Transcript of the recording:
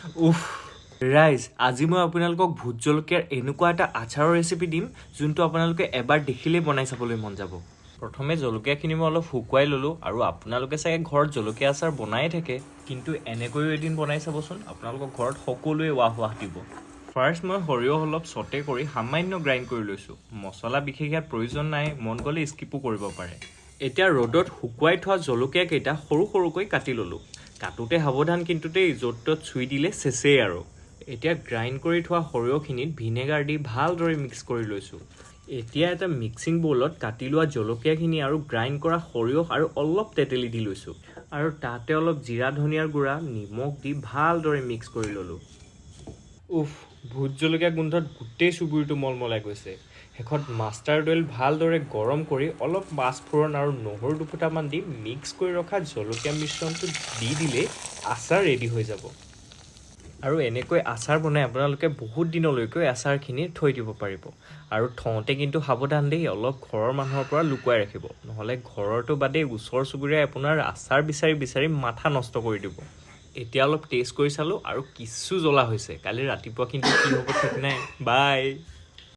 উফ ৰাইজ, আজি মই আপোনালোকক ভোট জলকীয়াৰ এনেকুৱা এটা আচাৰৰ ৰেচিপি দিম, যোনটো আপোনালোকে এবাৰ দেখিলেই বনাই চাবলৈ মন যাব। প্ৰথমে জলকীয়াখিনি মই অলপ শুকুৱাই ল'লোঁ। আৰু আপোনালোকে চাগে ঘৰত জলকীয়া আচাৰ বনায়ে থাকে, কিন্তু এনেকৈও এদিন বনাই চাবচোন। আপোনালোকৰ ঘৰত সকলোৱে ৱাহ ৱাহ দিব। ফাৰ্ষ্ট মই সৰিয়হ অলপ চটে কৰি সামান্য গ্ৰাইণ্ড কৰি লৈছোঁ। মছলা বিশেষ ইয়াত প্ৰয়োজন নাই, মন গ'লে স্কিপো কৰিব পাৰে। এতিয়া ৰ'দত শুকুৱাই থোৱা জলকীয়াকেইটা সৰু সৰুকৈ কাটি ল'লোঁ। কাটোতে সাৱধান কিন্তু দেই, য'ত ত'ত চুই দিলে চেচেই। আৰু এতিয়া গ্ৰাইণ্ড কৰি থোৱা সৰিয়হখিনিত ভিনেগাৰ দি ভালদৰে মিক্স কৰি লৈছোঁ। এতিয়া এটা মিক্সিং বৌলত কাটি লোৱা জলকীয়াখিনি আৰু গ্ৰাইণ্ড কৰা সৰিয়হ আৰু অলপ তেতেলী দি লৈছোঁ আৰু তাতে অলপ জিৰা ধনিয়াৰ গুড়া, নিমখ দি ভালদৰে মিক্স কৰি ল'লোঁ। উফ, ভোট জলকীয়া গোন্ধত গোটেই চুবুৰীটো মলমলাই গৈছে। শেষত মাষ্টাৰ্ড অইল ভালদৰে গৰম কৰি অলপ পাঁচফোৰণ আৰু নহৰু দুফুটামান দি মিক্স কৰি ৰখা জলকীয়া মিশ্ৰণটো দি দিলেই আচাৰ ৰেডি হৈ যাব। আৰু এনেকৈ আচাৰ বনাই আপোনালোকে বহুত দিনলৈকে আচাৰখিনি থৈ দিব পাৰিব। আৰু থওঁতে কিন্তু সাৱধান দেই, অলপ ঘৰৰ মানুহৰ পৰা লুকুৱাই ৰাখিব। নহ'লে ঘৰৰটো বাদেই, ওচৰ চুবুৰীয়াই আপোনাৰ আচাৰ বিচাৰি বিচাৰি মাথা নষ্ট কৰি দিব। এতিয়া অলপ টেষ্ট কৰি চালোঁ আৰু কিছু জ্বলা হৈছে। কালি ৰাতিপুৱা কিন্তু কি হ'ব ঠিক নাই। বাই।